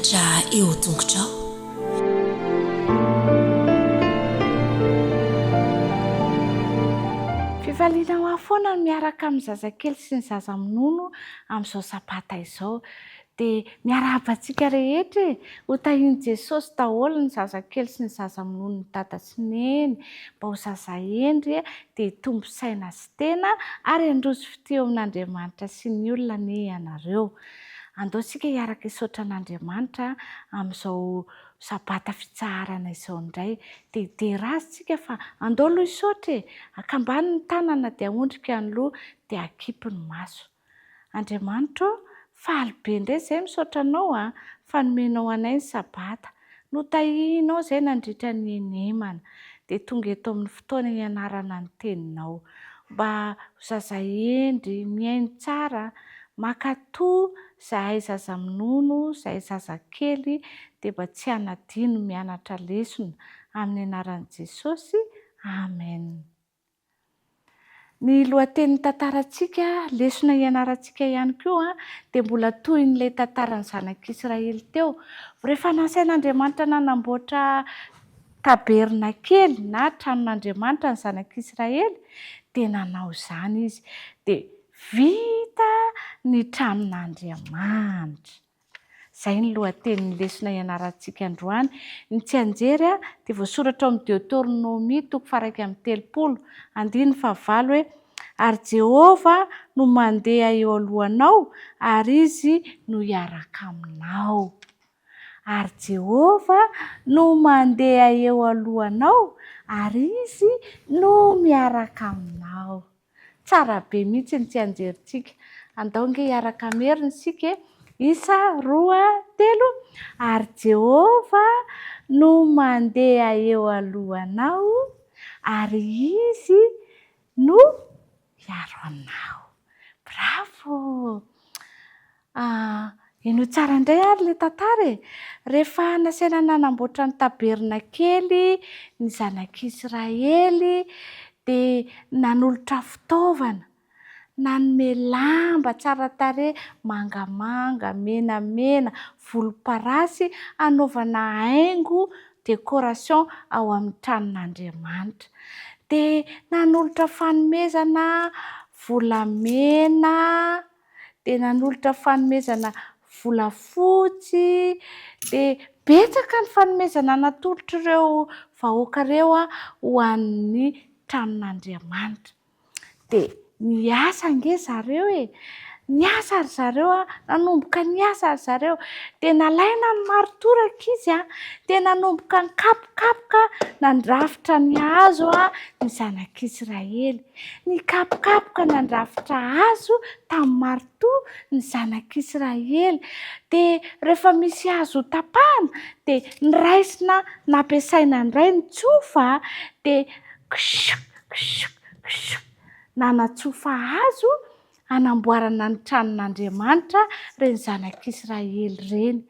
Fitaratra eo an-tongotrao. Fifaliana ho ahy foana ny miaraka amin'ny zazakely sy ny zaza minono amin'izao sabata izao. Dia miarahaba antsika rehetra e! Ho tahian'i Jesosy daholo ny zazakely sy ny zaza minonon'i Dada sy Neny, mba ho zaza hendry dia hitombo saina sy tena ary handroso fitia eo amin'Andriamanitra sy ny olona anie ianareo. Andao isika hiaraka hisaotra an'Andriamanitra amin'izao sabata fitsaharana izao indray. Dia hidera Azy isika fa andao aloha hisaotra e! Akambano ny tanana dia ahondrika ny loha dia akipy ny maso. Andriamanitra ô, faly be indray izay misaotra Anao a, fa nomenao anay ny sabata. Notahianao izay nandritra ny henemana, dia tonga eto amin'ny fotoana hianarana ny Teninao. Mba ho zaza hendry, mihaino tsara, mankatò izahay zaza minono, izahay zaza kely, dia mba tsy hanadino mianatra lesona. Amin'ny anaran'i Jesosy, Amen. Ny lohatenin'ny tantarantsika, lesona ianarantsika ihany koa, dia mbola tohin'ilay tantaran'ny zanak'Israely teo. Rehefa nasain'Andriamanitra nanamboatra tabernakely na tranon'Andriamanitra ny zanak'Israely, dia nanao izany izy. Dia vita ny tranon'Andriamanitra. Izay ny lohatenin'ny lesona ianarantsika androany. Ny tsianjery dia voasoratra ao amin'ny Deoteronomia toko faha-31, andininy fahavalo hoe, Ary Jehovah no mandeha eo alohanao, ary Izy no hiaraka aminao. Ary Jehovah no mandeha eo alohanao, ary Izy no miaraka aminao. Tsara be mihitsy ny tsianjerintsika. Andao ange hiaraka hamerina isika e! Isa, roa, telo. Ary Jehovah no mandeha eo alohanao, ary Izy no hiaro anao. Bravo! Ah, henoy tsara indray ary ilay tantara e! Rehefa nasaina nanamboatra ny tabernakely ny zanak'Israely dia nanolotra fitaovana, nanome lamba tsara tarehy mangamanga, menamena, volomparasy hanaovana haingo, décoration, ao amin'ny tranon'Andriamanitra. Dia nanolotra fanomezana volamena, dia nanolotra fanomezana volafotsy, dia betsaka ny fanomezana natolotr'ireo vahoaka ireo ho an'ny tranon'Andriamanitra. Dia niasa ange zareo e! Niasa ry zareo, nanomboka niasa ry zareo, dia nalaina ny marotoraka izy dia nanomboka nikapokapoka nandrafitra ny hazo ny zanak'Israely. Nikapokapoka nandrafitra hazo tamin'ny maritoa ny zanak'Israely. Dia rehefa misy hazo hotapahana dia noraisina nampiasaina indray ny tsofa dia kshk kshk kshk nanatsofa hazo hanamboarana ny tranon'Andriamanitra ireny zanak'Israely ireny.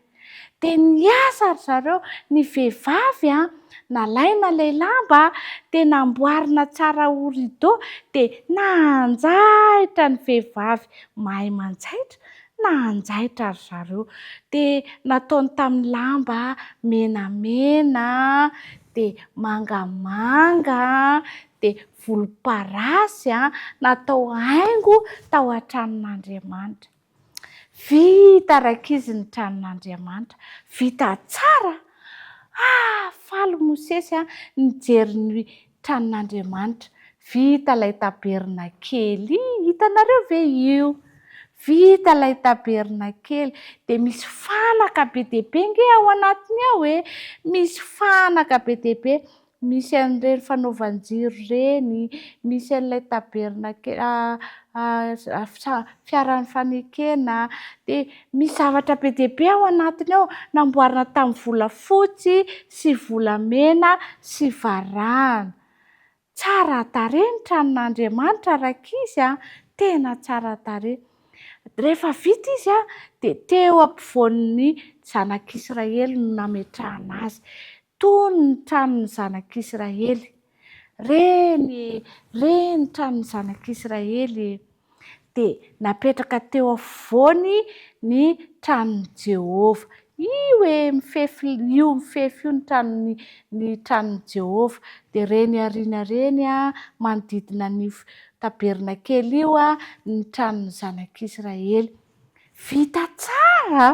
Dia niasa ry zareo, ny vehivavy an, nalaina ilay lamba dia namboarina tsara ho rideau dia nanjaitra ny vehivavy, mahay manjaitra, nanjaitra ry zareo. Dia nataony tamin'ny lamba menamena, dia mangamanga, dia volomparasy an, natao haingo tao an-tranon'Andriamanitra. Vita rankizy ny tranon'Andriamanitra. Vita tsara! Ah, faly Mosesy an, nijery ny tranon'Andriamanitra. Vita ilay tabernakely. Hitanareo ve io? Vita ilay tabernakely. Dia misy fanaka be dia be ange ao anatiny ao e! Misy fanaka be dia be. Misy an'ireny fanaovan-jiro ireny, misy an'ilay tabernakely, fiaran'ny fanekena, dia misy zavatra be dia be ao anatiny ao, namboarina tamin'ny volafotsy sy volamena sy varahana. Tsara tarehy ny tranon'Andriamanitra rankizy a, tena tsara tarehy. Rehefa vita izy dia teo ampovoan'ny zanak'Israely no nametrahana azy. Tony ny tranon'ny zanak'Israely. Reny e, re ny tranon'ny zanak'Israely e! Dia napetraka teo afovoany ny tranon'i Jehovah. Io e, mifefy io mifefy io ny tranon'ny ny tranon'i Jehovah. Dia ireny aoriana ireny manodidina an'io tabernakely io ny tranon'ny zanak'Israely. Vita tsara,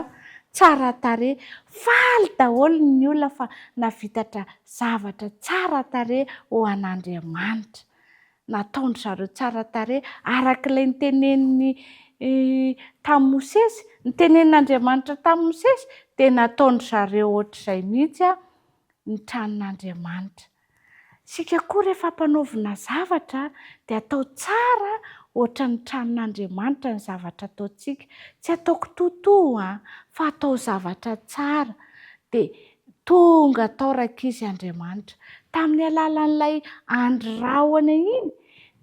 tsara tarehy. Faly daholo ny olona fa nahavitatra zavatra tsara tarehy ho an'Andriamanitra. Nataon-dry zareo tsara tarehy araka ilay noteneniny tamin'i Mosesy. Notenenin'Andriamanitra tamin'i Mosesy dia nataon-dry zareo ohatr'izay mihitsy ny tranon'Andriamanitra. Isika koa rehefa ampanaovina zavatra dia atao tsara ohatran'ny tranon'Andriamanitra ny zavatra ataontsika. Tsy atao kitoatoa an, fa atao zavatra tsara. Dia tonga tao rankizy Andriamanitra. Tamin'ny alalan'ilay andry rahona iny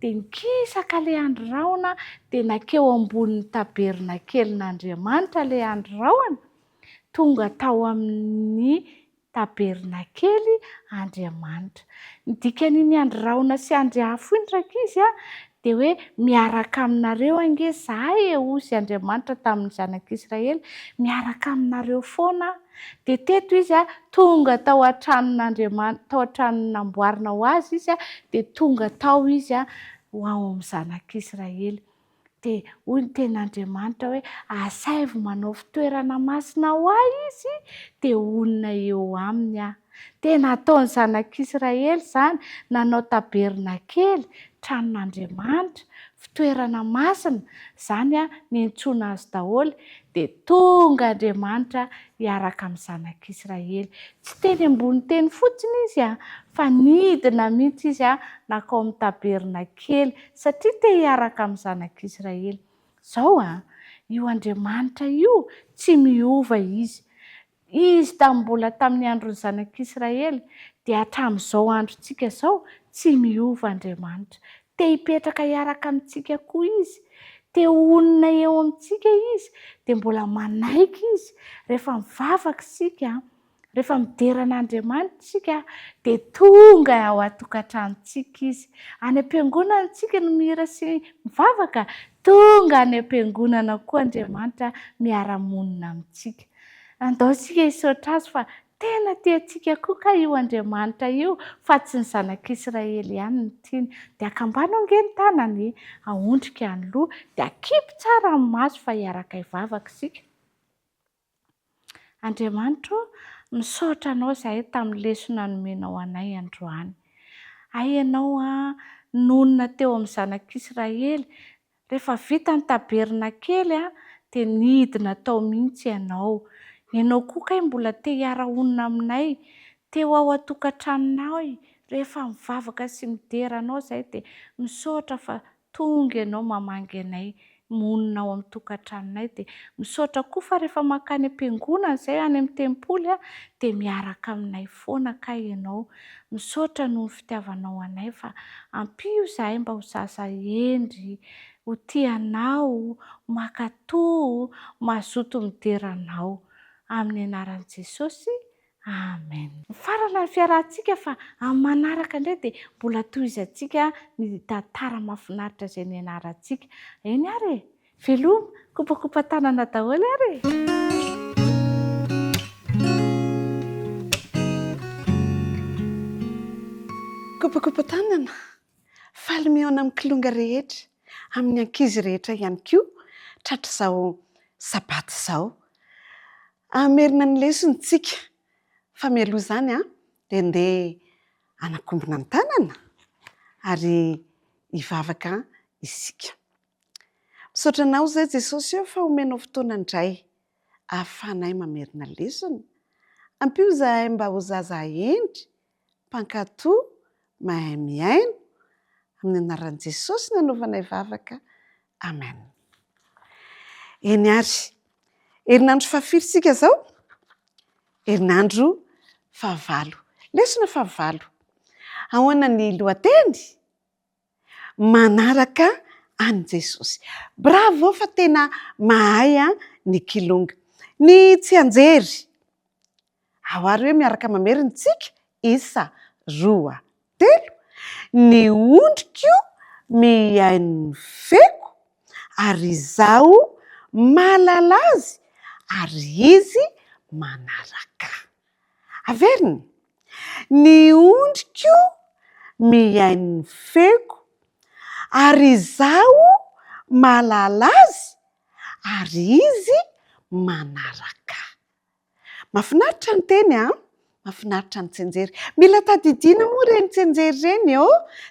dia nikisaka ilay andry rahona dia nankeo ambonin'ny tabernakelin'Andriamanitra ilay andry rahona. Tonga tao amin'ny tabernakely Andriamanitra. Ny dikan'iny andry rahona sy andry afo iny rankizy a, dia hoe miaraka aminareo ange za e, hozy Andriamanitra tamin'ny zanak'Israely, miaraka aminareo foana aho. Dia teto izy a, tonga tao an-tranon'Andriamanitra, tao an-trano namboarina ho azy izy a, dia tonga tao izy a, ho ao amin'ny zanak'Israely. Dia hoy ny tenin'Andriamanitra hoe, Asaivo manao fitoerana masina ho ahy izy, dia honina eo aminy aho. Dia nataon'ny zanak'Israely izany, nanao tabernakely, tranon'Andriamanitra, fitoerana masina, izany niantsoana azy daholo, dia tonga Andriamanitra hiaraka amin'ny zanak'Israely. Tsy teny ambony teny fotsiny izy fa nidina mihitsy izy nankao amin'ny tabernakely satria te hiaraka amin'ny zanak'Israely. Izao an, io Andriamanitra io tsy miova izy. Izy tamin'ny mbola tamin'ny andron'ny zanak'Israely dia hatramin'izao androntsika izao tsy miova Andriamanitra. Te hipetraka hiaraka amintsika koa Izy. Te honina eo amintsika Izy dia mbola manaiky Izy. Rehefa mivavaka isika, rehefa midera an'Andriamanitra isika dia tonga ao an-tokantranontsika Izy. Any am-piangonana isika no mihira sy mivavaka, tonga any am-piangonana koa Andriamanitra miara-monina amintsika. Andao isika hisaotra Azy fa tena tia antsika koa kay io Andriamanitra io fa tsy ny zanak'Israely ihany no tiany. Dia akambano ange ny tanana e, aondrika ny loha, dia akipy tsara ny maso fa hiaraka hivavaka isika. Andriamanitra ô, misaotra Anao izahay tamin'ny lesona nomenao anay androany. Hay Ianao an, nonina teo amin'ny zanak'Israely, Rehefa vita ny tabernakely dia nidina tao mihitsy ianao. Ianao koa kay mbola te hiara-honina aminay. Te ho ao an-tokantranonay rehefa mivavaka sy midera anao izahay dia misaotra fa tonga ianao mamangy anay monina ao amin'ny tokantranonay dia misaotra koa fa rehefa mankany am-piangonana izahay any amin'ny tempoly dia miaraka aminay foana kay ianao. Misaotra noho ny fitiavanao anay fa ampio izahay mba ho zaza hendry, ho tia anao, mankatò, mazoto midera anao. Amin'ny anaran'i Jesosy, Amen. Mifarana ny fiarahantsika fa amin'ny manaraka indray dia mbola tohizantsika ny tantara mahafinaritra izay nianarantsika. Eny ary e! Veloma, kopakopa-tanana daholo ary e! Kopakopa-tanana, faly mihaona amin'ny kilonga rehetra, amin'ny ankizy rehetra ihany koa tratr'izao sabata izao. Hamerina ny lesona isika fa mialoha izany dia ndeha hanakombona ny tanana ary hivavaka isika. Misaotra anao izay Jesosy ô fa omenao fotoana indray ahafahanay mamerina lesona. Ampio izahay mba ho zaza hendry, mpankatò, mahay mihaino. Amin'ny anaran'i Jesosy no anaovanay vavaka. Amen. Eny ary, herinandro fahafiry isika izao? Herinandro fahavalo. Lesona fahavalo. Ahoana ny lohateny? Manaraka an'i Jesosy. Bravo fa tena mahay ny kilonga. Ny tsianjery. Ao ary hoe miaraka mamerina tsika, isa, roa, telo. Ny ondriko mihaino ny feko, ary izaho mahalala azy, ary izy. manaraka ahy. Averina, Ny ondriko mihaino ny feoko, ary izaho mahalala azy, ary izy manaraka ahy. Mahafinaritra ny teny an! Mahafinaritra ny tsianjery. Mila tadidiana moa ireny tsianjery ireny ô!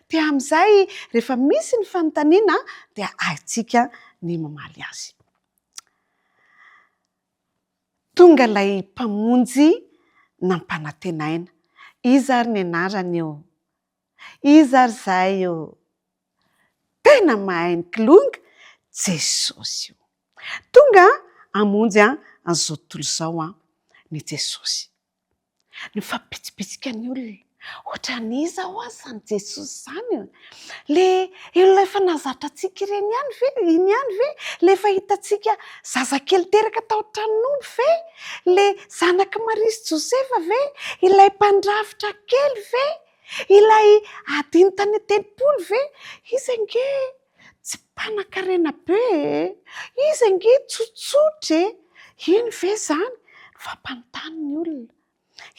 Dia amin'izay rehefa misy ny fanontaniana dia haintsika ny mamaly azy. Tonga ilay Mpamonjy nampanantenaina. Iza ary ny anarany ô? Iza ary izahay ô? Tena mahay ny kilonga, Jesosy io. Tonga hamonjy an'izao tontolo izao ny Jesosy. Nifampibitsibitsika ny olona. Ohatran'iza hoa izany Jesosy izany e? Le olona efa nahazatra antsika ireny ihany ve? Iny ihany ve? Le efa hitantsika zazakely teraka tao an-tranon'omby ve? Le zanak'i Maria sy Josefa ve? Ilay mpandrafitra kely ve? Ilay adino tany an-tempoly ve? Izy ange tsy mpanankarena be e! Izy ange tsotsotra e! Iny ve izany? Nifampanontany ny olona.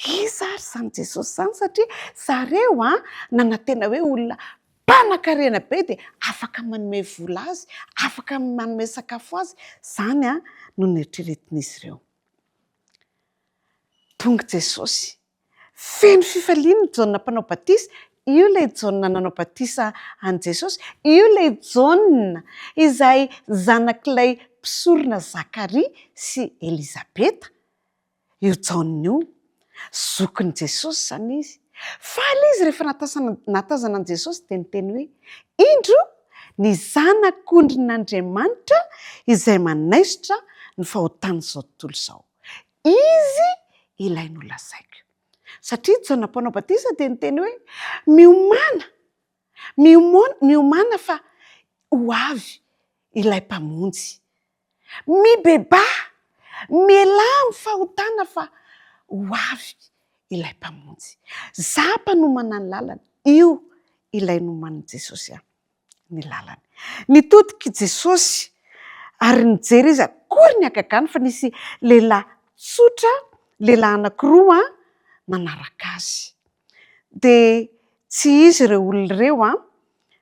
Iza ary izany Jesosy izany satria zareo an, nanantena hoe olona mpanankarena be dia afaka manome vola azy, afaka manome sakafo azy. Izany an no noeritreretin'izy ireo. Tonga Jesosy. Feno fifaliana i Jaona Mpanao Batisa. Io ilay Jaona nanao batisa an'i Jesosy. Io ilay Jaona izay zanak'ilay mpisorona Zakaria sy Elizabeta. Io Jaona io. Zokin'i Jesosy izany izy. Faly izy rehefa nahatazana an'i Jesosy dia niteny hoe, Indro ny Zanak'ondrin'Andriamanitra izay manaisotra ny fahotan'izao tontolo izao. Izy ilay nolazaiko. Satria Jaona Mpanao Batisa dia niteny hoe, Miomàna, miomàna, miomàna fa ho avy ilay Mpamonjy. Mibebaha, mialà amin'ny fahotana fa ho avy ilay Mpamonjy. Izaho mpanomana ny lalana. Io ilay nomanin'i Jesosy ahy. ny lalany. Nitodika i Jesosy ary nijery izy, akory ny hagagany fa nisy lehilahy tsotra, lehilahy anankiroa nanaraka azy. Dia tsy izy ireo olona ireo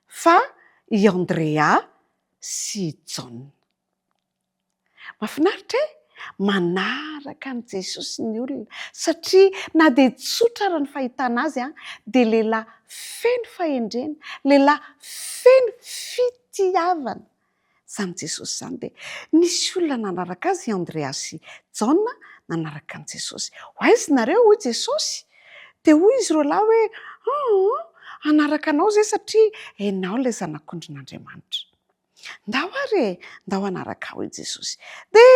fa i Andrea sy i Jaona. Mahafinaritra e! Manaraka an'i Jesosy ny olona satria na dia tsotra ara ny fahitana azy dia lehilahy feno fahendrena, lehilahy feno fitiavana izany Jesosy izany. Dia nisy olona nanaraka azy, i Andrea sy Jaona nanaraka an'i Jesosy. Ho aiza nareo? hoy Jesosy. Dia hoy izy roalahy hoe, aa, hanaraka anao izay satria ianao ilay Zanak'ondrin'Andriamanitra. Ndao ary e! Ndao hanaraka ahy, hoy Jesosy. Dia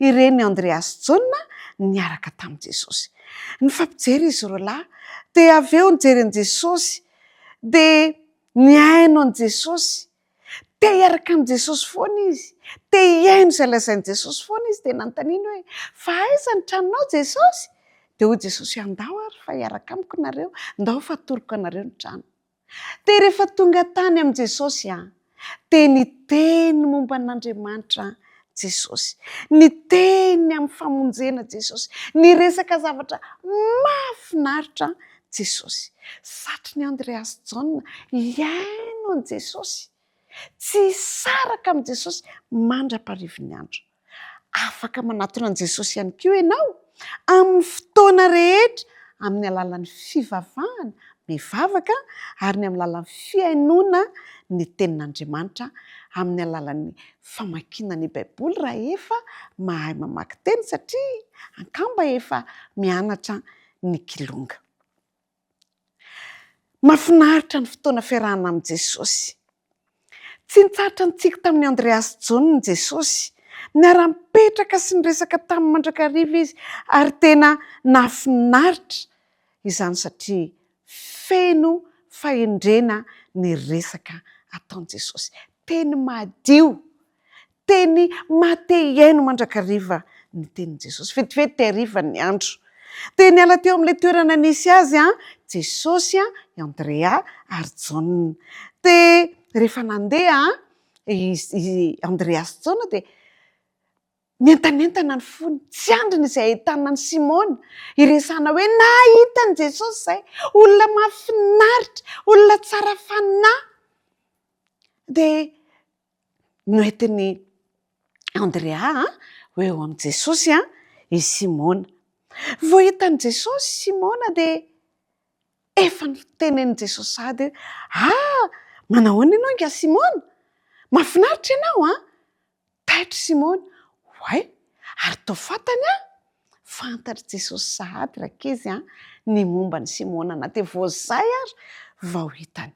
ireny Andrea sy Jaona niaraka tamin'i Jesosy. Nifampijery izy roalahy, dia avy eo nijery an'i Jesosy, dia nihaino an'i Jesosy. Te hiaraka amin'i Jesosy foana izy, te hihaino izay lazain'i Jesosy foana izy, dia nanontaniany hoe, Fa aiza ny tranonao, Jesosy? Dia hoy Jesosy, Andao ary fa hiaraka amiko nareo, ndao fa atoroko anareo ny trano. Dia rehefa tonga tany amin'i Jesosy aho, dia niteny momba an'Andriamanitra Jesosy. Niteny amin'ny famonjena Jesosy. Niresaka zavatra mahafinaritra Jesosy. Satrin'i Andrea sy Jaona hihaino an'i Jesosy. Tsy hisaraka amin'i Jesosy mandra-parivin'ny andro. Afaka manatona an'i Jesosy ihany koa ianao amin'ny fotoana rehetra amin'ny alalan'ny fivavahana, mivavaka, ary ny amin'ny alalan'ny fihainoana ny Tenin'Andriamanitra amin'ny alalan'ny famakiana ny Baiboly raha efa mahay mamaky teny satria angamba efa mianatra ny kilonga. Mahafinaritra ny fotoana fiarahana amin'i Jesosy. Tsy nitsahatra nitsiky tamin'i Andrea sy Jaona Jesosy. Niara-nipetraka sy niresaka taminy mandrakariva izy, ary tena nahafinaritra izany satria feno fahendrena ny resaka ataon'i Jesosy. Teny madio Teny maha te hihaino mandrakariva ny tenin'i Jesosy. Vetivety dia hariva ny andro. Dia niala teo amin'ilay toerana nisy azy Jesosy, i Andrea ary Jaona. Dia rehefa nandeha i Andrea sy Jaona dia. Nientanentana ny fony, tsy andriny izay hahitana an'i Simona, hiresahana hoe nahita an'i Jesosy izay, olona mahafinaritra, olona tsara fanahy. Dia noentin'i Andrea ho eo amin'i Jesosy i Simona. Vao hitan'i Jesosy Simona dia efa notenenin'i Jesosy sahady hoe, Ah, manahoana ianao ingahy Simona? Mahafinaritra ianao an! Taitra Simona, Oay, ary toa fantany aho? Fantatr'i Jesosy sahady rankizy an, ny momba an'i Simona na dia vao izay ary vao hitany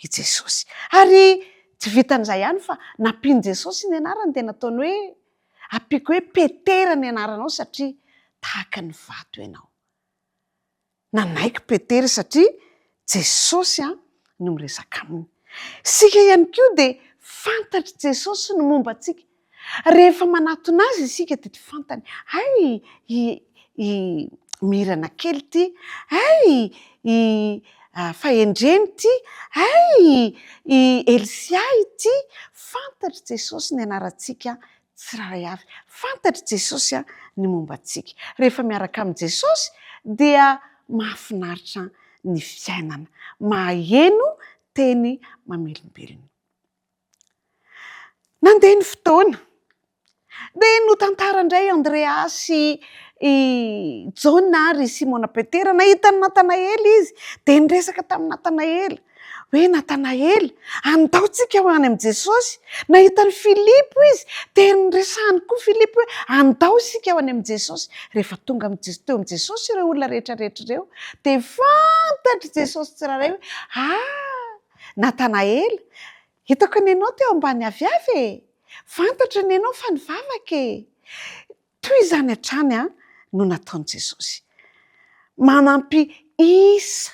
i Jesosy. Ary tsy vitan'izay ihany fa nampian'i Jesosy ny anarany dia nataony hoe, ampiako hoe Petera ny anaranao satria tahaka ny vato ianao. Nanaiky Petera satria Jesosy no miresaka aminy. Isika ihany koa dia fantatr'i Jesosy ny momba antsika. Rehefa manatona Azy isika dia fantany, hay i i Mirana kely ity, hay i Fahendrena ity, hay i Elsia ity. Fantatr'i Jesosy ny anarantsika tsirairay avy. Fantatr'i Jesosy ny momba antsika. Rehefa miaraka amin'i Jesosy dia mahafinaritra ny fiainana. Maheno teny mamelombelona. Nandeha ny fotoana, dia notantara indray Andrea sy i Jaona ary i Simona Petera. Nahita an'i Natanaela izy, dia niresaka tamin'i Natanaela. Hoe Natanaela, andao tsika ho any amin'i Jesosy. Nahita an'i Filipo izy, dia niresahany koa Filipo hoe andao isika ho any amin'i Jesosy. Rehefa tonga amin'i teo amin'i Jesosy ireo olona rehetra rehetra ireo, dia fantatr'i Jesosy tsirairay hoe, ah, Natanaela, hitako anie ianao teo ambany aviavy e! Fantatro anie ianao fa nivavaka e! Toy izany hatrany no nataon'i Jesosy. Manampy isa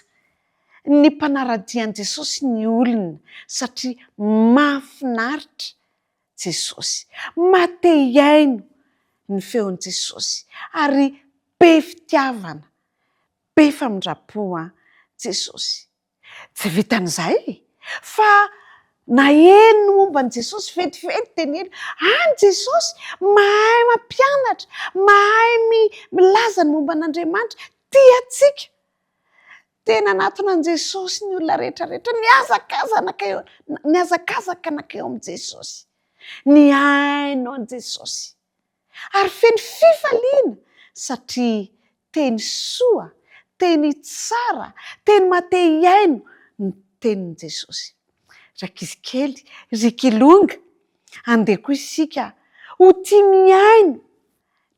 ny mpanara-dia an'i Jesosy ny olona satria mahafinaritra Jesosy. Maha-te hihaino ny feon'i Jesosy ary be fitiavana, be famindram-po Jesosy. Tsy vitan'izay fa naheno ny momba an'i Jesosy vetivety dia nino. Any Jesosy mahay mampianatra, mahay milaza ny momba an'Andriamanitra, tia antsika. Dia nanatona an'i Jesosy ny olona rehetra rehetra, nihazakazaka nihazakazaka nankeo amin'i Jesosy, nihaino an'i Jesosy. Ary feno fifaliana satria teny soa, teny tsara, teny maha te hihaino ny tenin'i Jesosy. Rankizy kely, ry kilonga, andeha koa isika ho tia mihaino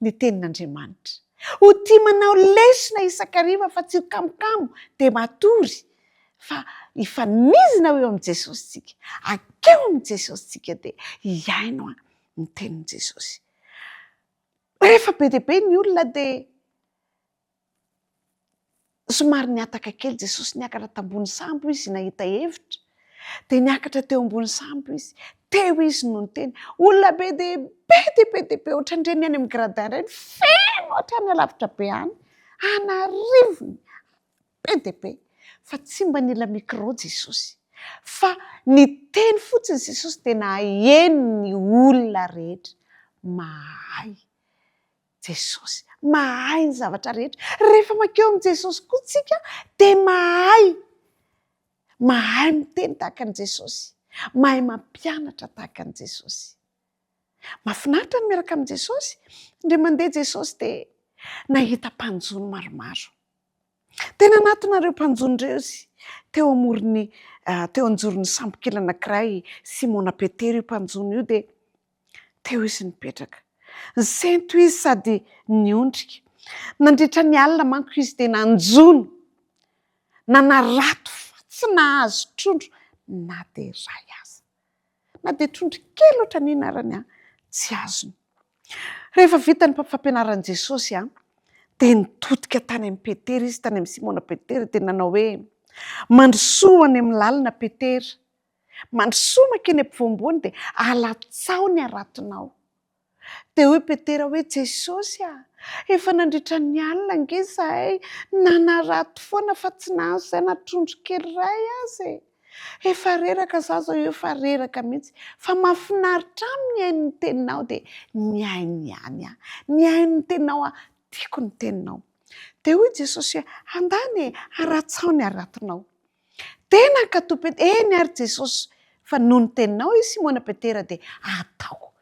ny tenin'Andriamanitra. Ho tia manao lesona isan-kariva fa tsy ho kamokamo dia matory fa hifanizina ho eo amin'i Jesosy isika. Akeo amin'i Jesosy isika dia hihaino ny tenin'i Jesosy. Rehefa be dia be ny olona dia somary nihataka kely Jesosy, niakatra tambony sambo izy nahita hevitra, dia niakatra teo ambony sambo izy, teo izy no niteny. Olona be dia be dia be dia be ohatran'ireny any amin'ny gradin ireny, feno hatrany alavitra be any, an'arivony. Be dia be. Fa tsy mba nila micro Jesosy. Fa niteny fotsiny Jesosy dia naheno ny olona rehetra. Mahay Jesosy. Mahay ny zavatra rehetra. Rehefa mankeo amin'i Jesosy koa tsika dia mahay. Mahay miteny tahaka an'i Jesosy. Mahay mampianatra tahaka an'i Jesosy. Mahafinaritra ny miaraka amin'i Jesosy. Indray mandeha Jesosy dia nahita mpanjono maromaro. Dia nanatona ireo mpanjono ireo izy, teo amoron'ny, teo anjoron'ny sambokely anankiray, Simona Petera io mpanjono io, dia teo izy nipetraka. Nisento izy sady niondrika. Nandritra ny alina manko izy dia nanjono, nanarato fa tsy nahazo trondro na dia iray aza. Na dia trondro kely ohatran'inona ary ny tsy azony. Rehefa vita ny fampianaran'i Jesosy, dia nitodika tany amin'i Petera izy, tany amin'i Simona Petera, dia nanao hoe, Mandrosoa any amin'ny lalina Petera, mandrosoa mankeny ampovoamboany dia alatsao ny haratonao. Dia hoy Petera hoe, Jesosy a, efa nandritra ny alina ange izahay nanarato foana fa tsy nahazo izay na trondro kely iray aza e. Efa reraka za zao efa reraka mihitsy fa mahafinaritra ahy mihaino ny teninao dia nihaino ihany aho. Nihaino ny teninao aho, tiako ny teninao. Dia hoy Jesosy hoe, andany e, haratsao ny haratonao. Dia nankatò Petera, eny ary Jesosy, fa noho ny teninao i Simona Petera dia ataoko.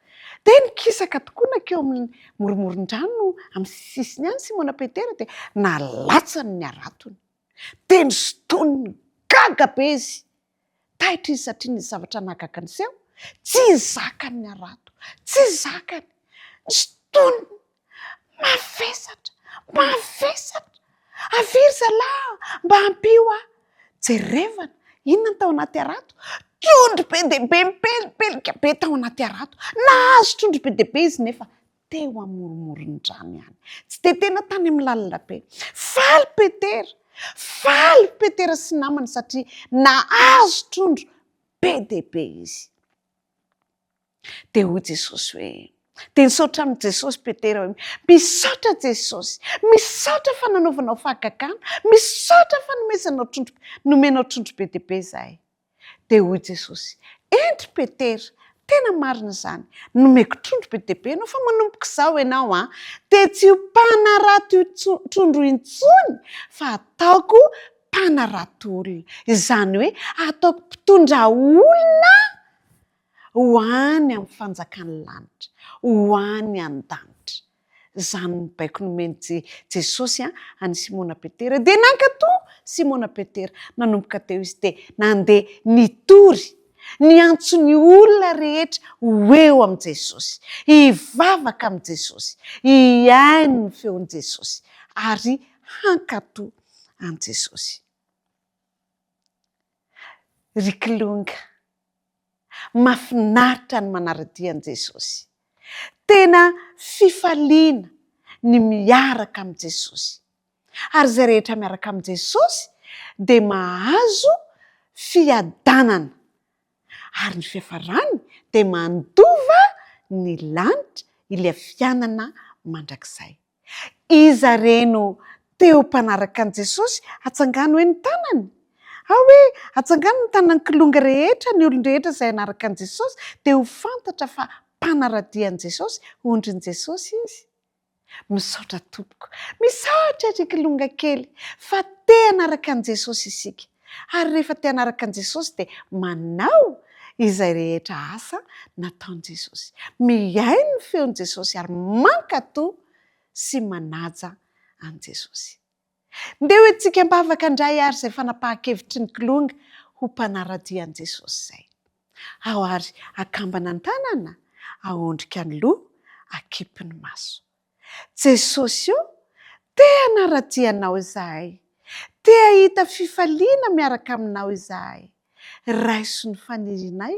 Dia nikisaka tokoa nankeo amin'ny moromoron-drano amin'ny sisiny any Simona Petera dia nalatsany ny haratony. Dia nosintoniny, gaga be izy. Taitra izy satria nisy zavatra nahagaga niseho, tsy zakany ny harato, tsy zakany. Nosintoniny, mavesatra, mavesatra. Avia ry zalahy, mba ampio aho. Jerevana, inona ny tao anaty harato? Trondro be dia be mipelipelika be tao anaty harato. Nahazo trondro be dia be izy nefa teo amoromoron-drano ihany. Tsy dia tena tany amin'ny lalina be. Faly Petera! Faly Petera sy namany satria nahazo trondro be dia be izy. Dia hoy Jesosy hoe, dia nisaotra amin'i Jesosy Petera hoe, misaotra Jesosy, misaotra fa nanaovanao fahagagana, misaotra fa nomezanao trondro, nomenao trondro be dia be izahay. Dia hoy Jesosy, Eny ry Petera, tena marina izany, nomeko trondro be dia be ianao, fa manomboka izao ianao an, dia tsy ho mpanarato trondro intsony, fa hataoko mpanarato olona. Izany hoe, hataoko mpitondra olona ho any amin'ny fanjakan'ny lanitra, ho any an-danitra. Izany ny baiko nomen'i Jesosy an'i Simona Petera. Dia nankatò Simona Petera. Nanomboka teo izy dia nandeha nitory, niantso ny olona rehetra ho eo amin'i Jesosy, hivavaka amin'i Jesosy, hihaino ny feon'i Jesosy ary hankatò an'i Jesosy. Ry kilonga, Mafinaritra ny manara-dia an'i Jesosy. Tena fifaliana ny miaraka amin'i Jesosy. Ary izay rehetra miaraka amin'i Jesosy dia mahazo fiadanana. Ary ny fiafarany dia mandova ny lanitra ilay fiainana mandrakizay. Iza re no te ho mpanaraka an'i Jesosy? Atsangano hoe ny tanany. Ao hoe, atsangano ny tanan'ny kilonga rehetra, ny olon-drehetra izay hanaraka an'i Jesosy, dia ho fantatra fa mpanara-dia an'i Jesosy, ondrin'i Jesosy izy. Misaotra tompoko. Misaotra ry kilonga kely fa te hanaraka an'i Jesosy isika. Ary rehefa te hanaraka an'i Jesosy dia manao izay rehetra asa nataon'i Jesosy. Mihaino ny feon'i Jesosy ary mankatò sy manaja an'i Jesosy. Ndeha ho entintsika am-bavaka indray ary izay fanapahan-kevitry ny kilonga ho mpanara-dia an'i Jesosy izay. Ao ary akambana ny tanana, aondrika ny loha, akipy ny maso. Jesosy o, te hanara-dia Anao izahay. Te hahita fifaliana miaraka Aminao izahay. Raiso ny fanirianay,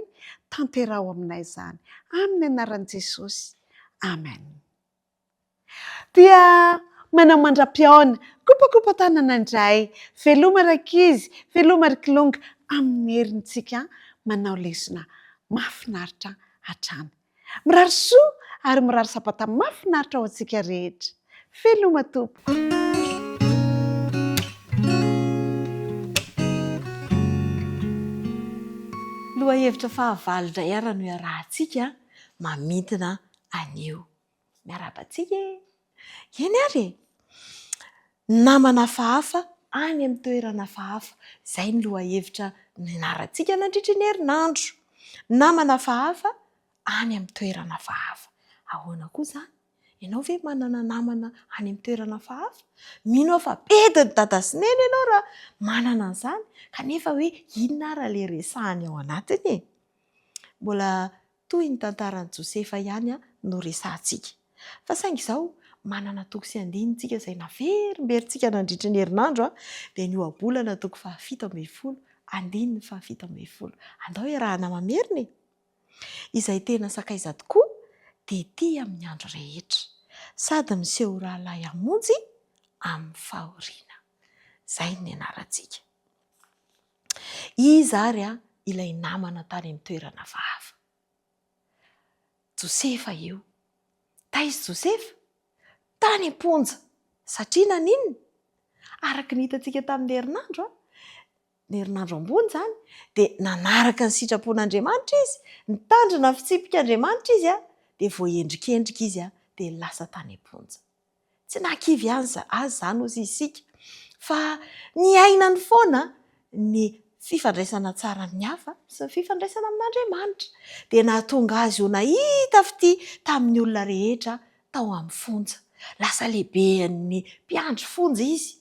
tanteraho aminay izany. Amin'ny anaran'i Jesosy. Amen. Dia manao mandra-pihaona, kopakopa-tanana indray. Veloma rankizy, veloma ry kilonga, amin'ny herintsika manao lesona mahafinaritra hatrany. Mirary soa ary mirary sabata mahafinaritra ho antsika rehetra. Veloma tompoko. Lohahevitra fahavalo indray ara no iarahantsika mamintina anio. Miarahaba antsika e! Eny ary e! Namana hafahafa any amin'ny toerana hafahafa. Izay ny lohahevitra nianarantsika nandritry ny herinandro. Namana hafahafa any amin'ny toerana hafahafa. Ahoana koa izany? Ianao ve manana namana any amin'ny toerana hafahafa? Mino aho fa bedin'i dada sy neny ianao raha manana an'izany, kanefa hoe inona ary ilay resahiny ao anatiny e? Mbola toy ny tantaran'i Josefa ihany no resahantsika. Fa saingy izao, manana toko sy andininy isika izay naverimberintsika nandritry ny herinandro, dia ny ohabolana toko fahafito ambinifolo, andininy fahafito ambinifolo. Andao iarahana mamerina e! Izay tena sakaiza tokoa dia tia amin'ny andro rehetra, sady miseho ho rahalahy hamonjy amin'ny fahoriana. Izay no nianarantsika. Iza ary ilay namana tany amin'ny toerana hafahafa? Josefa io. Taiza Josefa? Tany am-ponja. Satria naninona? Araka ny hitantsika tamin'ny herinandro, Ny herinandro ambony izany dia nanaraka ny sitrapon'Andriamanitra izy, nitandrina ny fitsipik'Andriamanitra izy, dia voaendrikendrika izy dia lasa tany am-ponja. Tsy nahakivy azy izany hozy isika fa niainany foana ny fifandraisana tsara amin'ny hafa sy ny fifandraisana amin'Andriamanitra. Dia nahatonga azy ho nahita fitia tamin'ny olona rehetra tao amin'ny fonja. Lasa lehiben'ny mpiandry fonja izy,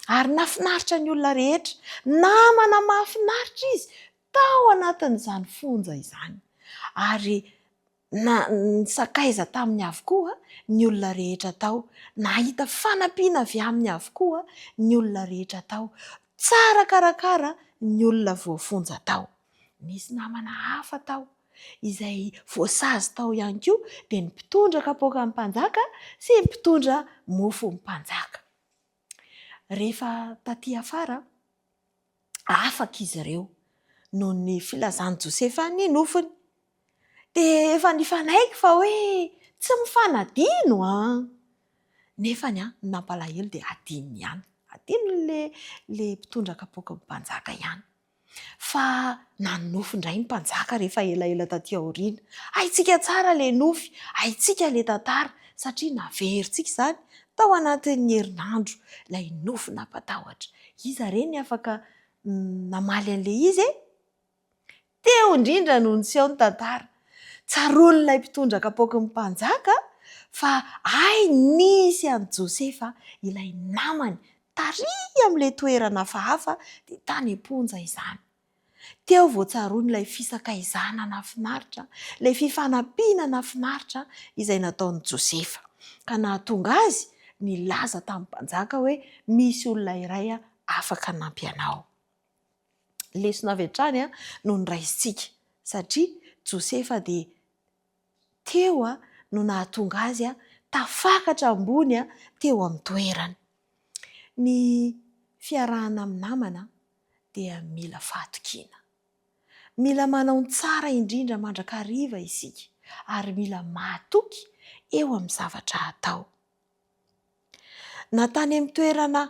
ary nahafinaritra ny olona rehetra. Namana mahafinaritra izy tao anatin'izany fonja izany, ary nisakaiza taminy avokoa ny olona rehetra tao. Nahita fanampiana avy aminy avokoa ny olona rehetra tao. Tsara karakara ny olona voafonja tao. Nisy namana hafa tao izay voasazy tao ihany koa dia ny mpitondra kapoakan'ny mpanjaka sy ny mpitondra mofon'ny mpanjaka. Rehefa taty afara, afaka izy ireo noho ny filazan'i Josefa ny nofiny. Dia efa nifanaiky fa hoe tsy mifanadino an! Nefa ny nampalahelo dia adinony ihany. Adinon'ilay ilay mpitondra kapoakan'ny mpanjaka ihany. Fa nanonofy indray ny mpanjaka rehefa elaela taty aoriana. Haintsika tsara ilay nofy, haintsika ilay tantara, satria naverintsika izany tao anatin'ny herinandro, ilay nofy nampatahotra. Iza re ny afaka namaly an'ilay izy e? Teo indrindra no niseho ny tantara. Tsaroan'ilay mpitondra kapoaky ny mpanjaka fa hay nisy an'i Josefa ilay namany Tary amin'ilay toerana hafahafa dia tany am-ponja izany. Teo vao tsaroany ilay fisakaizana nahafinaritra, ilay fifanampiana nahafinaritra izay nataon'i Josefa, ka nahatonga azy nilaza tamin'ny mpanjaka hoe, Misy olona iray afaka hanampy anao. Lesona avy hatrany no noraisintsika, satria Josefa dia teo no nahatonga azy tafakatra ambony teo amin'ny toerany. Ny fiarahana amin'ny namana dia mila fahatokiana. Mila manao ny tsara indrindra mandrakariva isika ary mila mahatoky eo amin'ny zavatra atao. Na tany amin'ny toerana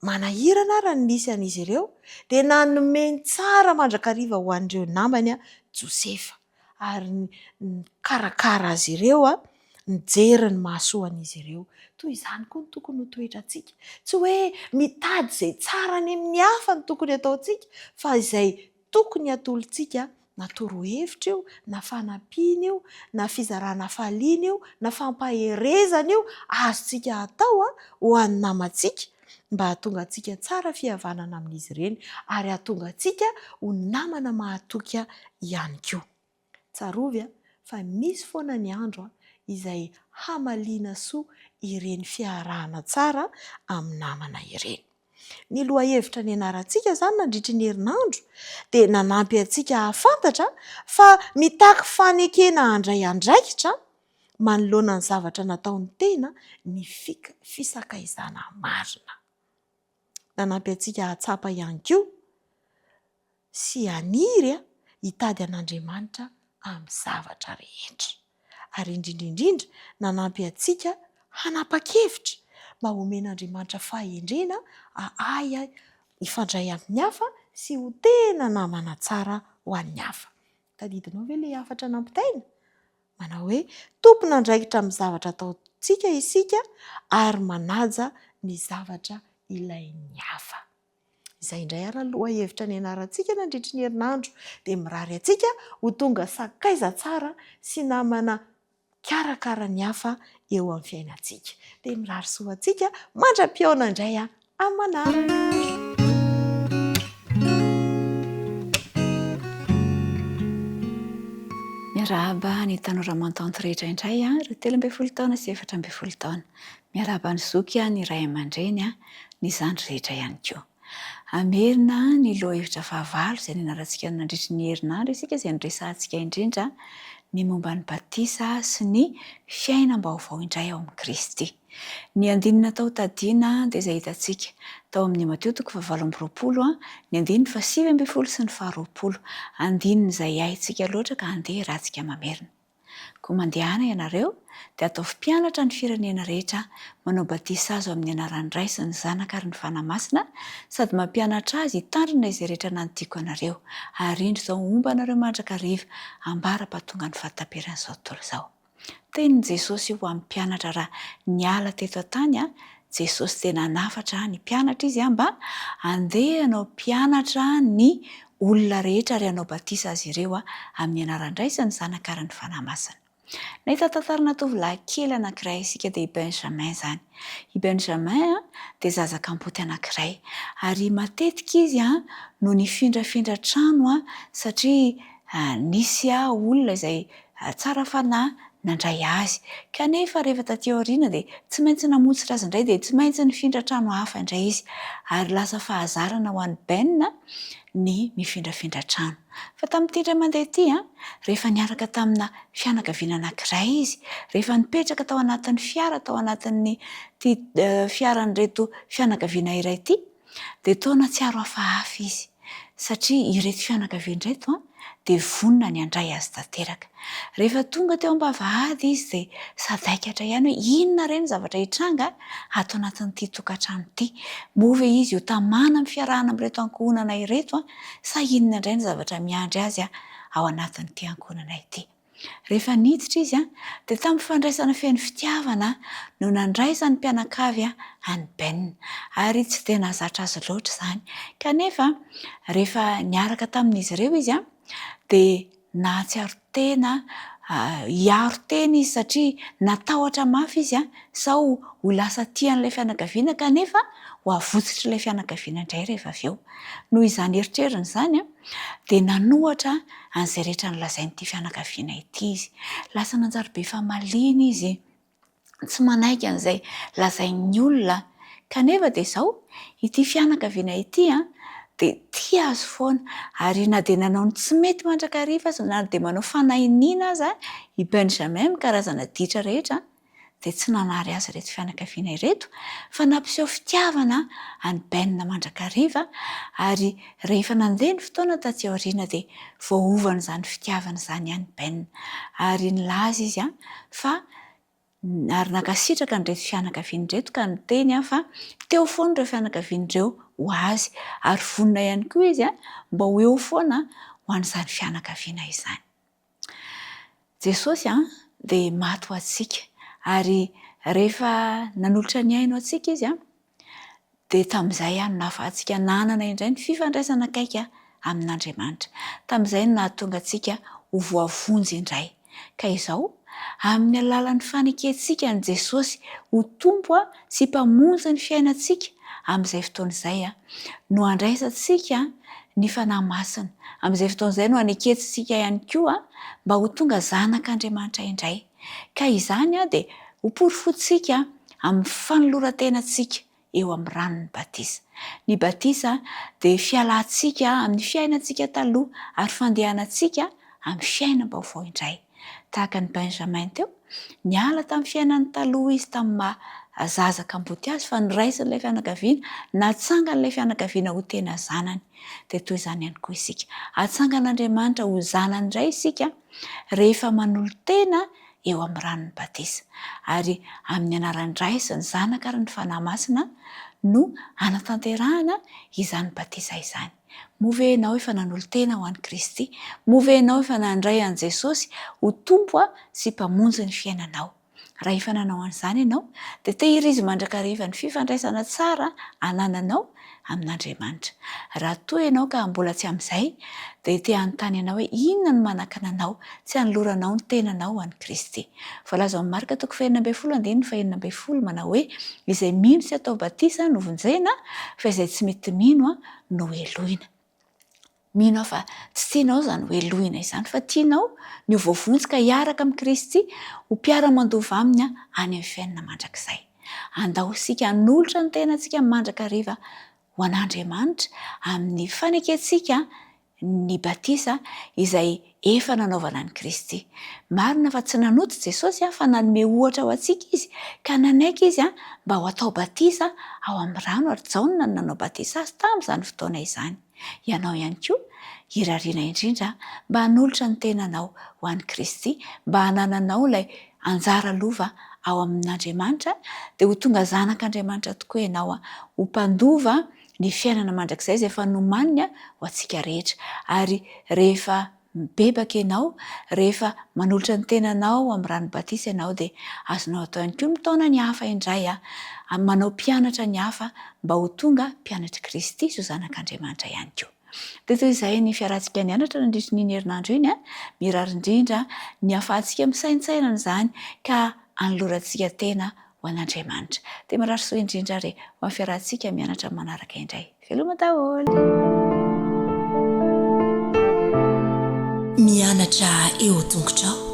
manahirana ara ny nisy an'izy ireo, dia nanome ny tsara mandrakariva ho an'ireo namany Josefa, ary nikarakara azy ireo, nijery ny mahasoa an'izy ireo. Toy izany koa no tokony ho toetrantsika. Tsy hoe mitady izay tsara any amin'ny hafa no tokony hataontsika, fa izay Tokony hatolotsika na torohevitra io, na fanampiana io, na fizarana hafaliana io, na fampaherezana io, azontsika atao ho an'ny namantsika mba hahatonga antsika tsara fihavanana amin'izy ireny ary hahatonga antsika ho namana mahatoky ihany koa. Tsarovy fa misy foana ny andro izay hamaliana soa ireny fiarahana tsara amin'ny namana ireny. Ny lohahevitra nianarantsika izany nandritry ny herinandro dia nanampy antsika hahafantatra fa mitaky fanekena handray andraikitra manoloana ny zavatra nataon'ny tena ny fisakaizana marina. Nanampy antsika hahatsapa ihany koa sy haniry hitady an'Andriamanitra amin'ny zavatra rehetra. Ary indrindra indrindra, nanampy antsika hanapa-kevitra mba homen'Andriamanitra fahendrena hahay hifandray amin'ny hafa sy ho tena namana tsara ho an'ny hafa. Tadidinao ve ilay hafatra nampitaina? Manao hoe, Tompon'andraikitra amin'ny zavatra ataontsika isika ary manaja ny zavatra ilain'ny hafa. Izay indray ary ny lohahevitra nianarantsika nandritry ny herinandro dia mirary antsika ho tonga sakaiza tsara sy namana mikarakara ny hafa eo amin'ny fiainantsika. Dia mirary soa antsika mandra-pihaona indray amin'ny manaraka. Miarahaba ny tanora aman-tanty rehetra indray, ireo 13 taona sy 14 taona. Miarahaba ny zoky, ny ray aman-dreny, ny zandry rehetra ihany koa. Hamerina ny lohahevitra fahavalo izay nianarantsika nandritry ny herinandro isika izay noresahantsika indrindra ny momba ny batisa sy ny fiainam-baovao indray ao amin'i Kristy. Ny andininy natao tadiana dia izay hitantsika tao amin'ny Matio toko fahavalo amby 20, ny andininy fahasivy ambin'ny folo sy ny faharoapolo. Andininy izay haintsika loatra ka andeha ratsika mamerina. Koa mandehana ianareo, dia ataovy mpianatra ny firenena rehetra, manao batisa azy ao amin'ny anaran'ny Ray sy ny Zanaka ary ny Fanahy Masina, sady mampianatra azy hitandrina izay rehetra nandidiako anareo, ary indro izao homba anareo mandrakariva, ambara-pahatongan'ny fahataperan'izao tontolo izao. Tenin'i Jesosy io ho an'ny mpianatra raha niala teto an-tany Jesosy dia nanafatra ny mpianatra Izy mba handeha hanao mpianatra ny olona rehetra ary hanao batisa azy ireo amin'ny anaran'ny Ray sy ny Zanaka ary ny Fanahy Masina. Nahita tantarana tovolahy kely anankiray isika dia i Benjamin izany. I Benjamin dia zaza kamboty anankiray ary matetika izy no nifindrafindra trano satria nisy olona izay tsara fanahy nandray azy. Kanefa rehefa taty aoriana dia tsy maintsy namotsitra azy indray dia tsy maintsy nifindra trano hafa indray izy. Ary lasa fahazarana ho an'i Ben ny mifindrafindra trano. Fa tamin'ity indray mandeha ity, rehefa niaraka tamina fianakaviana anankiray izy, rehefa nipetraka tao anatin'ny fiara tao anatin'ity fiaran'ireto fianakaviana iray ity, dia toa nahatsiaro hafahafa izy satria ireto fianakaviana ireto dia vonona ny handray azy tanteraka. Rehefa tonga teo am-bavahady izy dia sadaikatra ihany hoe inona re ny zavatra hitranga ato anatin'ity tokantrano ity? Moa ve izy ho tamana amin'ny fiarahana amin'ireto ankohonana ireto sa inona indray ny zavatra miandry azy ao anatin'ity ankohonana ity? Rehefa niditra izy dia tamin'ny fandraisana feno fitiavana no nandraisan'ny mpianakavy an'i Ben, ary tsy dia nahazatra azy loatra izany. Kanefa rehefa niaraka tamin'izy ireo izy dia nahatsiaro tena hiaro tena izy satria natahotra mafy izy sao ho lasa tia an'ilay fianakaviana kanefa ho avotsotr'ilay fianakaviana indray rehefa avy eo. Noho izany eritreriny izany dia nanohatra an'izay rehetra nolazain'ity fianakaviana ity izy. Lasa nanjary be famaliana izy, tsy manaiky an'izay lazain'ny olona. Kanefa dia izao, ity fianakaviana ity dia tia azy foana, ary na dia nanao ny tsy mety mandrakariva aza, na dia manao fanahiniana aza i Benjamin amin'ny karazana ditra rehetra, dia tsy nanary azy ireto fianakaviana ireto fa nampiseho fitiavana an'i Ben mandrakariva ary rehefa nandeha ny fotoana taty aoriana dia voaovan'izany fitiavana izany ihany Ben ary nilaza izy fa ary nankasitraka an'ireto fianakaviana ireto ka niteny fa teo foana ireo fianakaviana ireo ho azy ary vonona ihany koa izy mba ho eo foana ho an'izany fianakaviana izany. Jesosy dia maty ho antsika ary rehefa nanolotra ny ainy ho antsika Izy dia tamin'izay no nahafahantsika nanana indray ny fifandraisana akaiky amin'Andriamanitra. Tamin'izay no nahatonga antsika ho voavonjy indray. Ka izao, amin'ny alalan'ny fanekentsika an'i Jesosy ho Tompo sy Mpamonjy ny fiainantsika amin'izay fotoana izay no handraisantsika ny Fanahy Masina. Amin'izay fotoana izay no hanekentsika ihany koa mba ho tonga zanak'Andriamanitra indray. Ka izany dia ho porofointsika amin'ny fanoloran-tenantsika eo amin'ny ranon'ny batisa. Ny batisa dia fialantsika amin'ny fiainantsika taloha ary fandehanantsika amin'ny fiainam-baovao indray. Tahaka an'i Benjamin teo, niala tamin'ny fiainany taloha izy tamin'ny maha zaza kamboty azy fa noraisin'ilay fianakaviana, natsangan'ilay fianakaviana ho tena zanany. Dia toy izany ihany koa isika. Atsangan'Andriamanitra ho zanany indray isika rehefa manolo-tena eo amin'ny ranon'ny batisa. Ary amin'ny anaran'ny Ray sy ny Zanaka ary ny Fanahy Masina no anatanterahana izany batisa izany. Moa ve ianao efa nanolo-tena ho an'i Kristy? Moa ve ianao efa nandray an'i Jesosy ho Tompo sy Mpamonjy ny fiainanao? Raha efa nanao an'izany ianao, dia tehirizo mandrakariva ny fifandraisana tsara anananao amin'Andriamanitra. Raha toa ianao ka mbola tsy amin'izay, dia te hanontany anao hoe inona no manakana anao tsy hanoloranao ny tenanao ho an'i Kristy. Voalaza ao amin'ny Marka toko fahenina ambinifolo andininy fahenina ambinifolo manao hoe, Izay mino sy atao batisa no vonjena, fa izay tsy mety mino no helohina. Mino aho fa tsy tianao izany ho helohina izany fa tianao ny ho voavonjy ka hiaraka amin'i Kristy ho mpiara-mandova aminy any amin'ny fiainana mandrakizay. Andao isika hanolotra ny tenantsika mandrakariva ho an'Andriamanitra amin'ny fanekentsika ny batisa izay efa nanaovana an'i Kristy. Marina fa tsy nanota Jesosy fa nanome ohatra ho antsika Izy ka nanaiky Izy mba ho atao batisa ao amin'ny rano ary Jaona no nanao batisa Azy tamin'izany fotoana izany. Ianao ihany koa, irariana indrindra mba hanolotra ny tenanao ho an'i Kristy, mba hanananao ilay anjara lova ao amin'Andriamanitra, dia ho tonga zanak'Andriamanitra tokoa ianao, ho mpandova ny fiainana mandrakizay izay efa nomaniny ho antsika rehetra. Ary rehefa mibebaka ianao, rehefa manolotra ny tenanao amin'ny rano batisa ianao dia azonao atao ihany koa mitaona ny hafa indray, manao mpianatra ny hafa mba ho tonga mpianatr'i Kristy sy ho zanak'Andriamanitra ihany koa. Dia toy izay ny fiarahantsika nianatra nandritra iny herinandro iny, mirary indrindra ny hahafahantsika misaintsaina an'izany ka hanolorantsika tena ho an'Andriamanitra. Dia mirary soa indrindra ary ho amin'ny fiarahantsika mianatra manaraka indray. Veloma daholo! Mianatra eo tongotrao.